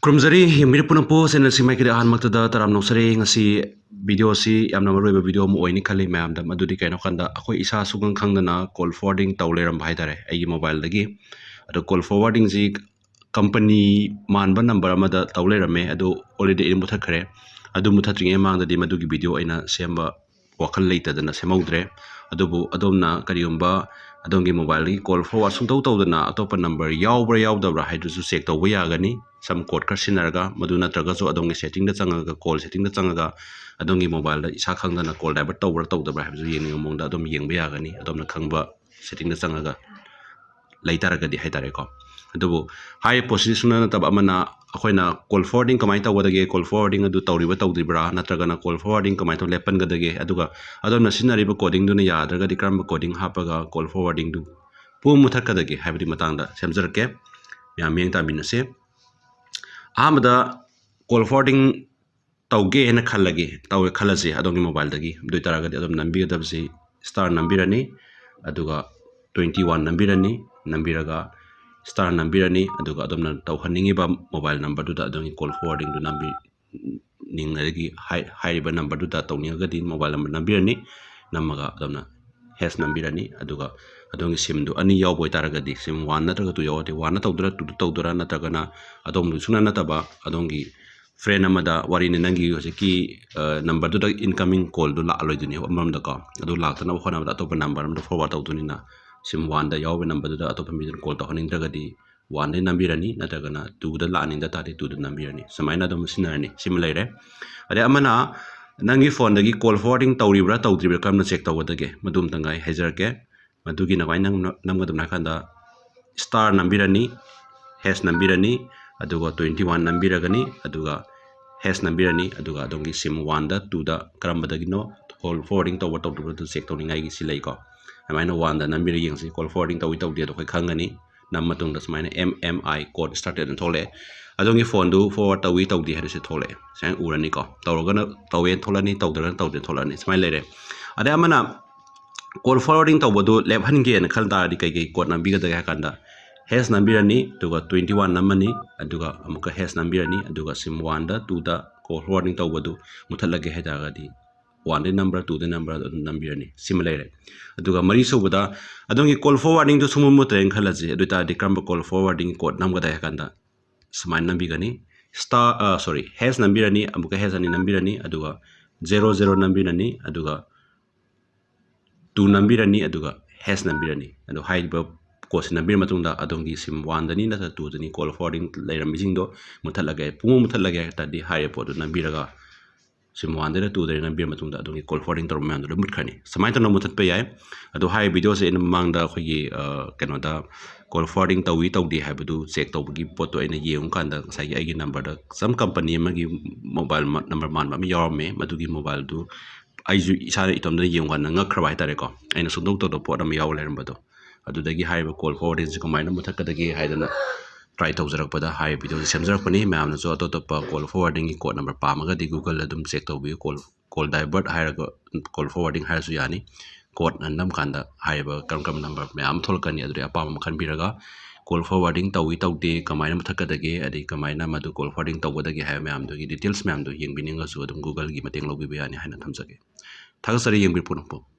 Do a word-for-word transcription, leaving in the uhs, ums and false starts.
ꯈꯨꯔꯨꯝꯖꯔꯤ, ꯌꯦꯡꯕꯤꯔꯤꯕ ꯄꯨꯝꯅꯃꯛꯄꯨ꯫ Channelꯁꯤ ꯃꯥꯏꯀꯩꯗ ꯑꯍꯥꯟꯕꯃꯛꯇꯗ ꯇꯔꯥꯝꯅ ꯑꯣꯛꯆꯔꯤ꯫ ꯉꯁꯤ videoꯁꯤ ꯌꯥꯝꯅ ꯃꯔꯨꯑꯣꯏꯕ video ꯑꯃ ꯑꯣꯏꯅꯤ ꯈꯜꯂꯤ ꯃꯌꯥꯝꯗ꯫ ꯃꯗꯨꯗꯤ ꯀꯩꯅꯣ ꯍꯥꯏꯀꯥꯟꯗ, ꯑꯩꯈꯣꯏ ꯏꯁꯥ ꯁꯨꯡꯈꯪ ꯈꯪꯗꯅ call forwarding ꯇꯧ ꯂꯩꯔꯝꯕ ꯍꯥꯏꯇꯥꯔꯦ ꯑꯩꯒꯤ mobileꯗꯒꯤ꯫ ꯑꯗꯣ call forwardingꯁꯤ company ꯃꯥꯟꯕ number ꯑꯃꯗ ꯇꯧ ꯂꯩꯔꯝꯃꯦ꯫ ꯑꯗꯨ already ꯑꯩꯅ ꯃꯨꯊꯠꯈ꯭ꯔꯦ꯫ ꯑꯗꯨ ꯃꯨꯊꯠꯇ꯭ꯔꯤꯉꯩ ꯃꯃꯥꯡꯗꯗꯤ ꯃꯗꯨꯒꯤ video ꯑꯩꯅ ꯁꯦꯝꯕ ꯋꯥꯈꯜ ꯂꯩꯇꯗꯅ ꯁꯦꯝꯍꯧꯗ꯭ꯔꯦ꯫ ꯑꯗꯨꯕꯨ ꯑꯗꯣꯝꯅ ꯀꯔꯤꯒꯨꯝꯕ ꯑꯗꯣꯝꯒꯤ mobileꯗꯒꯤ call forward ꯁꯨꯡꯇꯧ ꯇꯧꯗꯅ ꯑꯇꯣꯞꯄ number ꯌꯥꯎꯕ꯭ꯔꯥ ꯌꯥꯎꯗꯕ꯭ꯔꯥ ꯍꯥꯏꯗꯨꯁꯨ check ꯇꯧꯕ ꯌꯥꯒꯅꯤ꯫ Some code ꯈꯔ ꯁꯤꯖꯤꯟꯅꯔꯒ, ꯃꯗꯨ ꯅꯠꯇ꯭ꯔꯒꯁꯨ ꯑꯗꯣꯝꯒꯤ settingꯗ ꯆꯪꯉꯒ, call settingꯗ ꯆꯪꯉꯒ ꯑꯗꯣꯝꯒꯤ mobileꯗ ꯏꯁꯥ ꯈꯪꯗꯅ call divert ꯇꯧꯕ꯭ꯔꯥ ꯇꯧꯗꯕ꯭ꯔꯥ ꯍꯥꯏꯕꯗꯨ ꯌꯦꯡꯅꯤꯡꯕ ꯃꯑꯣꯡꯗ ꯑꯗꯨꯝ ꯌꯦꯡꯕ ꯌꯥꯒꯅꯤ꯫ ꯑꯗꯣꯝꯅ ꯈꯪꯕ settingꯗ ꯆꯪꯉꯒ ꯂꯩꯇꯥꯔꯒꯗꯤ ꯍꯥꯏꯇꯥꯔꯦꯀꯣ꯫ ꯑꯗꯨꯕꯨ ꯍꯥꯏꯔꯤꯕ processꯁꯤꯡꯗꯨ ꯅꯠꯇꯕ ꯑꯃꯅ, ꯑꯩꯈꯣꯏꯅ call forwarding ꯀꯃꯥꯏꯅ ꯇꯧꯒꯗꯒꯦ, call forwarding ꯑꯗꯨ ꯇꯧꯔꯤꯕ ꯇꯧꯗ꯭ꯔꯤꯕ꯭ꯔꯥ, ꯅꯠꯇ꯭ꯔꯒꯅ call forwarding ꯀꯃꯥꯏꯅ ꯇꯧ ꯂꯦꯞꯍꯟꯒꯗꯒꯦ, ꯑꯗꯨꯒ ꯑꯗꯣꯝꯅ ꯁꯤꯖꯤꯟꯅꯔꯤꯕ codingꯗꯨꯅ ꯌꯥꯗ꯭ꯔꯒꯗꯤ ꯀꯔꯝꯕ coding ꯍꯥꯞꯄꯒ call forwardingꯗꯨ ꯄꯨꯡꯃꯨꯠ ꯃꯨꯊꯠꯀꯗꯒꯦ ꯍꯥꯏꯕꯗꯨꯒꯤ ꯃꯇꯥꯡꯗ ꯁꯦꯝꯖꯔꯛꯀꯦ꯫ ꯃꯌꯥꯝ ꯃꯤꯠꯌꯦꯡ ꯇꯥꯃꯤꯟꯅꯁꯤ꯫ ꯑꯍꯥꯟꯕꯗ call forwarding ꯇꯧꯒꯦ ꯍꯥꯏꯅ ꯈꯜꯂꯒꯦ, ꯇꯧꯋꯦ ꯈꯜꯂꯁꯤ ꯑꯗꯣꯝꯒꯤ mobileꯗꯒꯤ꯫ ꯑꯗꯨ ꯑꯣꯏꯇꯥꯔꯒꯗꯤ ꯑꯗꯣꯝ ꯅꯝꯕꯤꯒꯗꯕꯁꯤ star ꯅꯝꯕꯤꯔꯅꯤ, ꯑꯗꯨꯒ twenty one ꯅꯝꯕꯤꯔꯅꯤ, ꯅꯝꯕꯤꯔꯒ star ꯅꯝꯕꯤꯔꯅꯤ, ꯑꯗꯨꯒ ꯑꯗꯣꯝꯅ ꯇꯧꯍꯟꯅꯤꯡꯉꯤꯕ mobile numberꯗꯨꯗ ꯑꯗꯣꯝꯒꯤ call forwardingꯗꯨ ꯅꯝꯕꯤ-, ꯅꯤꯡꯉꯗꯒꯤ ꯍꯥꯏ-, ꯍꯥꯏꯔꯤꯕ numberꯗꯨꯗ ꯇꯧꯅꯤꯡꯉꯒꯗꯤ mobile number ꯅꯝꯕꯤꯔꯅꯤ, ꯅꯝꯃꯒ ꯑꯗꯣꯝꯅ hash ꯅꯝꯕꯤꯔꯅꯤ꯫ ꯑꯗꯨꯒ ꯑꯗꯣꯝꯒꯤ SIMꯗꯨ ꯑꯅꯤ ꯌꯥꯎꯕ ꯑꯣꯏꯇꯥꯔꯒꯗꯤ, SIM one ꯅꯠꯇ꯭ꯔꯒ two ꯌꯥꯎꯔꯗꯤ, one ꯇꯧꯗꯣꯏꯔꯥ, twoꯗ ꯇꯧꯗꯣꯏꯔꯥ, ꯅꯠꯇ꯭ꯔꯒꯅ ꯑꯗꯣꯝꯗꯨ ꯁꯨꯡꯅ ꯅꯠꯇꯕ ꯑꯗꯣꯝꯒꯤ friend ꯑꯃꯗ, ꯋꯥꯔꯤꯅꯤ, ꯅꯪꯒꯤ ꯍꯧꯖꯤꯛꯀꯤ, ꯑ, numberꯗꯨꯗ incoming callꯗꯨ ꯂꯥꯛꯑꯔꯣꯏꯗꯣꯏꯅꯦꯕ ꯑꯃꯔꯣꯝꯗꯀꯣ꯫ ꯑꯗꯨ ꯂꯥꯛꯇꯅꯕ ꯍꯣꯠꯅꯕꯗ ꯑꯇꯣꯞꯄ number ꯑꯃꯗ forward ꯇꯧꯗꯣꯏꯅꯤꯅ, SIM oneꯗ ꯌꯥꯎꯔꯤꯕ numberꯗꯨꯗ ꯑꯇꯣꯞꯄ ꯃꯤꯗꯨꯅ call ꯇꯧꯍꯟꯅꯤꯡꯗ꯭ꯔꯒꯗꯤ, oneꯗꯩ ꯅꯝꯕꯤꯔꯅꯤ, ꯅꯠꯇ꯭ꯔꯒꯅ twoꯗ ꯂꯥꯛꯍꯟꯅꯤꯡꯗ ꯇꯥꯔꯗꯤ twoꯗ ꯅꯝꯕꯤꯔꯅꯤ꯫ ꯁꯨꯃꯥꯏꯅ ꯑꯗꯨꯝ ꯁꯤꯖꯤꯟꯅꯔꯅꯤ꯫ ꯁꯤꯃ ꯂꯩꯔꯦ꯫ ꯑꯗꯩ ꯑꯃꯅ ꯅꯪꯒꯤ phoneꯗꯒꯤ call forwarding ꯇꯧꯔꯤꯕ꯭ꯔꯥ ꯇꯧꯗ꯭ꯔꯤꯕ꯭ꯔꯥ ꯀꯔꯝꯅ check ꯇꯧꯒꯗꯒꯦ? ꯃꯗꯨ ꯑꯝꯇꯪ ꯑꯩ ꯍꯥꯏꯖꯔꯛꯀꯦ꯫ ꯃꯗꯨꯒꯤꯅ ꯀꯃꯥꯏꯅ ꯅꯝ-, ꯅꯝꯒꯗꯕꯅꯣ ꯍꯥꯏ ꯀꯥꯟꯗ, star ꯅꯝꯕꯤꯔꯅꯤ, hash ꯅꯝꯕꯤꯔꯅꯤ, ꯑꯗꯨꯒ twenty one ꯅꯝꯕꯤꯔꯒꯅꯤ, ꯑꯗꯨꯒ hash ꯅꯝꯕꯤꯔꯅꯤ, ꯑꯗꯨꯒ ꯑꯗꯣꯝꯒꯤ SIM oneꯗ, twoꯗ ꯀꯔꯝꯕꯗꯒꯤꯅꯣ call forwarding ꯇꯧꯕ ꯇꯧꯗꯕꯗꯨ check ꯇꯧꯅꯤꯡꯉꯥꯏꯒꯤ ꯁꯤ ꯂꯩꯀꯣ꯫ ꯑꯗꯨꯃꯥꯏꯅ oneꯗ ꯅꯝꯕꯤꯔ ꯌꯦꯡꯁꯤ, call forwarding ꯇꯧꯏ ꯇꯧꯗꯦ ꯑꯗꯣ ꯑꯩꯈꯣꯏ ꯈꯪꯒꯅꯤ꯫ ꯅꯝ ꯃꯇꯨꯡꯗ ꯁꯨꯃꯥꯏꯅ M M I call started ꯑꯅ ꯊꯣꯛꯂꯛꯑꯦ꯫ ꯑꯗꯣꯝꯒꯤ phoneꯗꯨ forward ꯇꯧꯏ ꯇꯧꯗꯦ ꯍꯥꯏꯕꯁꯤ ꯊꯣꯛꯂꯛꯑꯦ꯫ ꯁꯨꯃꯥꯏꯅ ꯎꯔꯅꯤꯀꯣ꯫ ꯇꯧꯔꯒꯅ ꯇꯧꯋꯦꯅ ꯊꯣꯛꯂꯛꯑꯅꯤ, ꯇꯧꯗ꯭ꯔꯒꯅ ꯇꯧꯗꯦꯅ ꯊꯣꯛꯂꯛꯑꯅꯤ꯫ ꯁꯨꯃꯥꯏꯅ ꯂꯩꯔꯦ꯫ ꯑꯗꯩ ꯑꯃꯅ call forwarding ꯇꯧꯕꯗꯨ ꯂꯦꯞꯍꯟꯒꯦꯅ ꯈꯟ ꯇꯥꯔꯗꯤ ꯀꯩꯀꯩ code ꯅꯝꯕꯤꯒꯗꯒꯦ ꯍꯥꯏ ꯀꯥꯟꯗ, ꯍꯦꯁ ꯅꯝꯕꯤꯔꯅꯤ, ꯑꯗꯨꯒ twenty one ꯅꯝꯃꯅꯤ, ꯑꯗꯨꯒ ꯑꯃꯨꯛꯀ ꯍꯦꯁ ꯅꯝꯕꯤꯔꯅꯤ, ꯑꯗꯨꯒ ꯁꯤꯝ ꯋꯥꯟꯗ ꯇꯨꯗ call forwarding ꯇꯧꯕꯗꯨ ꯃꯨꯊꯠꯂꯒꯦ ꯍꯥꯏꯇꯥꯔꯒꯗꯤ ꯋꯥꯟꯗꯩ ꯅꯝꯕꯔ ꯇꯨꯗ ꯅꯝꯕꯔ ꯑꯗꯨꯝ ꯅꯝꯕꯤꯔꯅꯤ꯫ ꯁꯤꯃ ꯂꯩꯔꯦ꯫ ꯑꯗꯨꯒ ꯃꯔꯤꯁꯨꯕꯗ ꯑꯗꯣꯝꯒꯤ call forwardingꯗꯨ ꯁꯨꯡꯃꯨꯠ ꯃꯨꯠꯇ꯭ꯔꯦꯅ ꯈꯜꯂꯁꯤ꯫ ꯑꯗꯨ ꯑꯣꯏꯇꯥꯔꯗꯤ ꯀꯔꯝꯕ call forwarding code ꯅꯝꯒꯗꯒꯦ ꯍꯥꯏ ꯀꯥꯟꯗ ꯁꯨꯃꯥꯏꯅ ꯅꯝꯕꯤꯒꯅꯤ, star, ꯑ, sorry, ꯍꯦꯁ ꯅꯝꯕꯤꯔꯅꯤ, ꯑꯃꯨꯛꯀ ꯍꯦꯁ ꯑꯅꯤ ꯅꯝꯕꯤꯔꯅꯤ, ꯑꯗꯨꯒ zero zero ꯅꯝꯕꯤꯔꯅꯤ, ꯑꯗꯨꯒ ꯇꯨ ꯅꯝꯕꯤꯔꯅꯤ, ꯑꯗꯨꯒ ꯍꯦꯁ ꯅꯝꯕꯤꯔꯅꯤ꯫ ꯑꯗꯣ ꯍꯥꯏꯔꯤꯕ codeꯁꯤ ꯅꯝꯕꯤꯔ ꯃꯇꯨꯡꯗ ꯑꯗꯣꯝꯒꯤ ꯁꯤꯝ ꯋꯥꯟꯗꯅꯤ ꯅꯠꯇ꯭ꯔꯒ ꯇꯨꯗꯅꯤ call forwarding ꯂꯩꯔꯝꯃꯤꯁꯤꯡꯗꯣ ꯃꯨꯊꯠꯂꯒꯦ, ꯄꯨꯡꯃꯨꯠ ꯃꯨꯊꯠꯂꯒꯦ ꯍꯥꯏ ꯇꯥꯔꯗꯤ ꯍꯥꯏꯔꯤꯕ ꯄꯣꯠꯇꯨ ꯅꯝꯕꯤꯔꯒ ꯁꯤꯝ ꯋꯥꯟꯗꯩꯅ ꯇꯨꯗꯩꯅ ꯅꯝꯕꯤꯔ ꯃꯇꯨꯡꯗ ꯑꯗꯣꯝꯒꯤ call forwarding ꯇꯧꯔꯝꯕ ꯃꯌꯥꯝꯗꯣ ꯂꯣꯏ ꯃꯨꯠꯈ꯭ꯔꯅꯤ꯫ ꯁꯨꯃꯥꯏꯅ ꯇꯧꯅ ꯃꯨꯊꯠꯄ ꯌꯥꯏ꯫ ꯑꯗꯣ ꯍꯥꯏꯔꯤꯕ videoꯁꯦ ꯑꯩꯅ ꯃꯃꯥꯡꯗ ꯑꯩꯈꯣꯏꯒꯤ, ꯑ, ꯀꯩꯅꯣꯗ call forwarding ꯇꯧꯏ ꯇꯧꯗꯦ ꯍꯥꯏꯕꯗꯨ check ꯇꯧꯕꯒꯤ ꯄꯣꯠꯇꯣ ꯑꯩꯅ ꯌꯦꯡꯉꯨꯀꯥꯟꯗ ꯉꯁꯥꯏꯒꯤ ꯑꯩꯒꯤ numberꯗ some company ꯑꯃꯒꯤ mobile ꯃ-, number ꯃꯥꯟꯕ ꯑꯃ ꯌꯥꯎꯔꯝꯃꯦ꯫ ꯃꯗꯨꯒꯤ mobileꯗꯨ ꯑꯩꯁꯨ ꯏꯁꯥꯅ ꯏꯇꯣꯝꯇ ꯌꯦꯡꯉꯨꯀꯥꯟꯗ ꯉꯛꯈ꯭ꯔꯕ ꯍꯥꯏꯇꯥꯔꯦꯀꯣ, ꯑꯩꯅ ꯁꯨꯡꯇꯧ ꯇꯧꯗꯕ ꯄꯣꯠ ꯑꯃ ꯌꯥꯎ ꯂꯩꯔꯝꯕꯗꯣ꯫ ꯑꯗꯨꯗꯒꯤ ꯍꯥꯏꯔꯤꯕ call forwardingꯁꯦ ꯀꯃꯥꯏꯅ ꯃꯨꯊꯠꯀꯗꯒꯦ ꯍꯥꯏꯗꯅ try ꯇꯧꯖꯔꯛꯄꯗ ꯍꯥꯏꯔꯤꯕ videoꯁꯦ ꯁꯦꯝꯖꯔꯛꯄꯅꯤ꯫ ꯃꯌꯥꯝꯅꯁꯨ ꯑꯇꯣꯞ ꯑꯇꯣꯞꯄ call forwardingꯒꯤ code number ꯄꯥꯝꯃꯒꯗꯤ Googleꯗ ꯑꯗꯨꯝ check ꯇꯧꯕꯤꯌꯨ꯫ Call, call divert ꯍꯥꯏꯔꯒ call forwarding ꯍꯥꯏꯔꯁꯨ ꯌꯥꯅꯤ꯫ Code ꯅꯝꯀꯥꯟꯗ ꯍꯥꯏꯔꯤꯕ ꯀꯔꯝ ꯀꯔꯝꯕ number ꯃꯌꯥꯝ ꯑꯃ ꯊꯣꯛꯂꯛꯀꯅꯤ, ꯑꯗꯨꯗꯒꯤ ꯑꯄꯥꯝꯕ ꯑꯃ ꯈꯟꯕꯤꯔꯒ call forwarding ꯇꯧꯏ ꯇꯧꯗꯦ, ꯀꯃꯥꯏꯅ ꯃꯨꯊꯠꯀꯗꯒꯦ, ꯑꯗꯩ ꯀꯃꯥꯏꯅ ꯃꯗꯨ call forwarding ꯇꯧꯒꯗꯒꯦ ꯍꯥꯏꯕ ꯃꯌꯥꯝꯗꯨꯒꯤ details ꯃꯌꯥꯝꯗꯨ ꯌꯦꯡꯕꯤꯅꯤꯡꯉꯁꯨ ꯑꯗꯨꯝ Googleꯒꯤ ꯃꯇꯦꯡ ꯂꯧꯕꯤꯕ ꯌꯥꯅꯤ ꯍꯥꯏꯅ ꯊꯝꯖꯒꯦ꯫ ꯊꯥꯒꯠꯆꯔꯤ ꯌꯦꯡꯕꯤꯔꯛꯄ ꯄꯨꯝꯅꯃꯛꯄꯨ꯫